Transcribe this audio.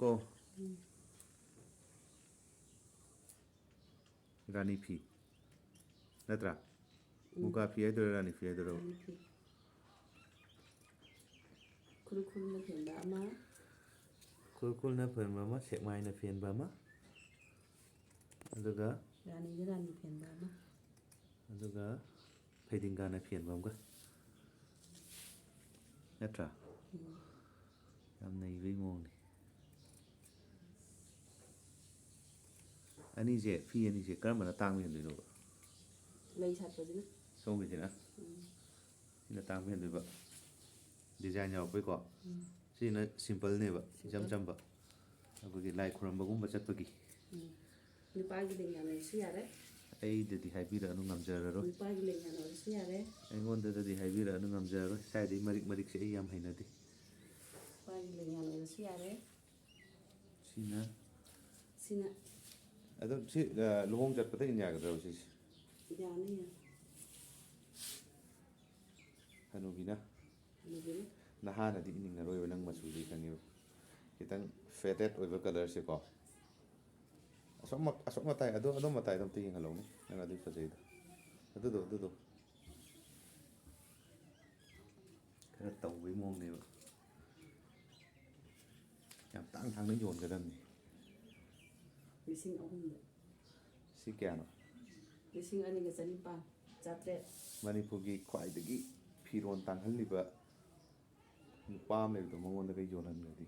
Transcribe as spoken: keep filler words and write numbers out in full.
ꯀꯣ꯫ ꯎꯝ꯫ ꯔꯥꯅꯤ ꯐꯤ ꯅꯠꯇ꯭ꯔꯥ? ꯎꯝ꯫ ꯃꯨꯒꯥ ꯐꯤ ꯍꯥꯏꯗꯣꯏꯔꯥ, ꯔꯥꯅꯤ ꯐꯤ ꯍꯥꯏꯗꯣꯏꯔꯥ? ꯔꯥꯅꯤ ꯐꯤ꯫ ꯈꯨꯔꯈꯨꯜꯅ ꯐꯦꯟꯕ ꯑꯃ꯫ ꯈꯨꯔꯈꯨꯜꯅ ꯐꯦꯟꯕ ꯑꯃ, ꯁꯦꯛꯃꯥꯏꯅ ꯐꯦꯟꯕ ꯑꯃ꯫ ꯑꯗꯨꯒ ꯔꯥꯅꯤꯅ ꯔꯥꯅꯤ ꯐꯦꯟꯕ ꯑꯃ꯫ ꯑꯗꯨꯒ ꯐꯩꯗꯤꯡꯒꯥꯅ ꯐꯦꯟꯕ ꯑꯃꯒ꯫ ꯅꯠꯇ꯭ꯔꯥ? ꯎꯝ꯫ ꯌꯥꯝ ꯅꯩꯕꯩ ꯃꯑꯣꯡꯅꯤ꯫ ꯑꯅꯤꯁꯦ, ꯐꯤ ꯑꯅꯤꯁꯦ ꯀꯔꯝꯕꯅ ꯇꯥꯡꯕ ꯍꯦꯟꯗꯣꯏꯅꯣꯕ? ꯂꯩ ꯁꯥꯠꯄꯁꯤꯅ꯫ ꯁꯣꯝꯒꯤꯁꯤꯅ? ꯎꯝ꯫ ꯁꯤꯅ ꯇꯥꯡꯕ ꯍꯦꯟꯗꯣꯏꯕ꯫ ꯗꯤꯖꯥꯏꯟ ꯌꯥꯎꯔꯛꯄꯩꯀꯣ꯫ ꯎꯝ꯫ ꯁꯤꯅ ꯁꯤꯝꯄꯜꯅꯦꯕ, ꯏꯆꯝ ꯁꯤꯝꯄꯜ꯫ ꯆꯝꯕ꯫ ꯑꯩꯈꯣꯏꯒꯤ ꯂꯥꯏ ꯈꯨꯔꯝꯕꯒꯨꯝꯕ ꯆꯠꯄꯒꯤ꯫ ꯎꯝ꯫ ꯅꯨꯄꯥꯒꯤ ꯂꯦꯡꯌꯥꯟ ꯑꯣꯏꯔꯁꯨ ꯌꯥꯔꯦ꯫ ꯑꯩꯗꯗꯤ ꯍꯥꯏꯕꯤꯔꯛꯑꯅꯨ, ꯉꯝꯖꯔꯔꯣꯏ꯫ ꯅꯨꯄꯥꯒꯤ ꯂꯦꯡꯌꯥꯟ ꯑꯣꯏꯔꯁꯨ ꯌꯥꯔꯦ꯫ ꯑꯩꯉꯣꯟꯗꯗꯗꯤ ꯍꯥꯏꯕꯤꯔꯛꯑꯅꯨ, ꯉꯝꯖꯔꯔꯣꯏ꯫ ꯁ꯭ꯋꯥꯏꯗꯩ ꯃꯔꯤꯛ ꯃꯔꯤꯛꯁꯦ ꯑꯩ ꯌꯥꯝ ꯍꯩꯅꯗꯦ꯫ ꯅꯨꯄꯥꯒꯤ ꯂꯦꯡꯌꯥꯟ ꯑꯣꯏꯔꯁꯨ ꯌꯥꯔꯦ꯫ ꯁꯤꯅ? ꯁꯤꯅ? ꯑꯗꯨꯝ ꯁꯤ, ꯑ, ꯂꯨꯍꯣꯡ ꯆꯠꯄꯗ ꯏꯟ ꯌꯥꯒꯗ꯭ꯔꯕ ꯁꯤꯁꯦ? ꯌꯥꯅꯤ, ꯌꯥꯅꯤ꯫ ꯍꯅꯨꯕꯤꯅ? ꯍꯅꯨꯕꯤꯅ? ꯅꯍꯥꯅꯗꯤ ꯏꯅꯤꯡꯉꯔꯣꯏꯕ, ꯅꯪ ꯃꯆꯨꯁꯦ ꯈꯪꯉꯦꯕ꯫ ꯈꯤꯇꯪ ꯐꯦꯗꯦꯠ ꯑꯣꯏꯕ ꯀꯂꯔꯁꯦꯀꯣ꯫ ꯑꯁꯣꯝ ꯃ-, ꯑꯁꯣꯝ ꯃꯇꯥꯏ, ꯑꯗꯣ, ꯑꯗꯣꯝ ꯃꯇꯥꯏꯗꯣ ꯑꯝꯇ ꯌꯦꯡꯍꯜꯂꯧꯅꯦ, ꯅꯪ ꯑꯗꯨꯏ ꯐꯖꯩꯗꯣ꯫ ꯑꯗꯨꯗꯣ, ꯑꯗꯨꯗꯣ꯫ ꯈꯔ ꯇꯧꯕꯩ ꯃꯑꯣꯡꯅꯦꯕ꯫ ꯌꯥꯝ ꯇꯥꯡ ꯇꯥꯡꯅ ꯌꯣꯟꯒꯗꯕꯅꯤ꯫ ꯂꯤꯁꯤꯡ ꯑꯍꯨꯝꯗ꯫ ꯁꯤ ꯀꯌꯥꯅꯣ? ꯂꯤꯁꯤꯡ ꯑꯅꯤꯒ ꯆꯅꯤꯄꯥꯟ, ꯆꯥꯇ꯭ꯔꯦꯠ꯫ ꯃꯅꯤꯄꯨꯔꯒꯤ ꯈ꯭ꯋꯥꯏꯗꯒꯤ ꯐꯤꯔꯣꯟ ꯇꯥꯡꯍꯜꯂꯤꯕ ꯅꯨꯄꯥ ꯑꯃ ꯂꯩꯕꯗꯣ, ꯃꯉꯣꯟꯗꯒ ꯌꯣꯜꯍꯟꯈ꯭ꯔꯗꯤ꯫